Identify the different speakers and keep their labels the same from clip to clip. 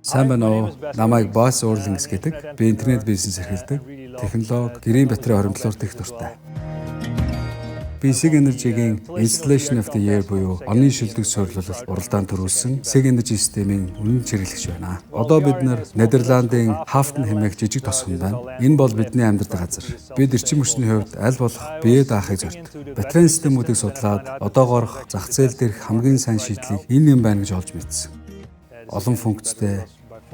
Speaker 1: Сайн байна уу? Намайг Бас Урлингс гэдэг. Би интернет бизнес эрхэлдэг. Технологи, гэрийн батарей хоригдлуурт их дуртай. Би Sigenergy-гийн Installation of the Year буюу оны шилдэг суйрлуулалт уралдаанд төрүүлсэн Sigenergy системийн үнэн чиглэгч байна. Одоо бид нар Нидерландын Хафтен хэмээх жижиг тосгонд байна. Энэ бол бидний амьдардаг газар. Бид эрчим хүчний хувьд аль болох бие даахыг зорддог. Батарейн системүүдийг судлаад одоогоорх зах зээл дээрх хамгийн сайн шийдлийг энэ юм байна гэж олж мэдсэн. Олон функцтэй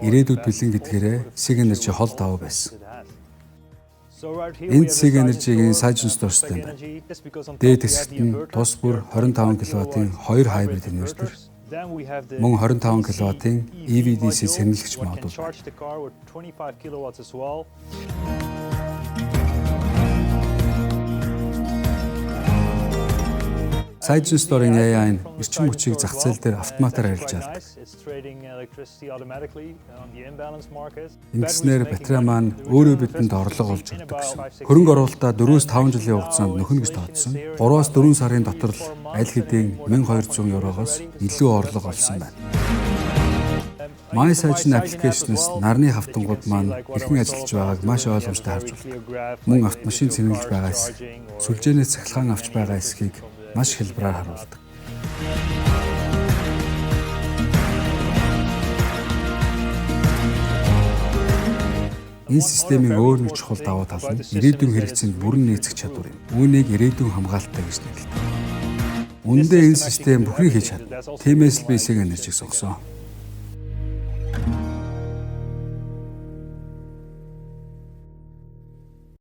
Speaker 1: ирээдүйд бэлэн гэдгээрээ Sigenergy хол давуу байсан. Энд Sigenergy-гийн SigenStor систем байна. Дээд хэсэгт нь тус бүр 25 кВт-ийн 2 hybrid инвертер, мөн 25 кВт-ийн EVDC сэргэлэгч модуль байна. SigenStor-ын AI нь эрчим хүчийг зах зээл дээр автоматар арилжаалдаг. Ингэснээр батарей маань өөрөө бидэнд орлого олж өгдөг гэсэн. Хөрөнгө оруулалтаа 4-5 жилийн хугацаанд нөхнө гэж тооцсон. 3-4 сарын дотор л аль хэдийн 1200 еврогоос илүү орлого олсон байна. MySigen application-аас нарны хавтангууд маань хэрхэн ажиллаж байгааг маш ойлгомжтой харж байна. Мөн автомашин цэнэглэж байгаа хэсэг, сүлжээнээс цахилгаан авч байгаа хэсгийг маш хялбараар харуулдаг. Энэ системийн өөр нэг чухал давуу тал нь ирээдүйн хэрэгцээнд бүрэн нийцэх чадвар юм. Үүнийг ирээдүйн хамгаалттай гэж нэрлэдэг. Үнэндээ энэ систем бүхнийг хийж чадна. Тиймээс л би Sigenergy-г сонгосон.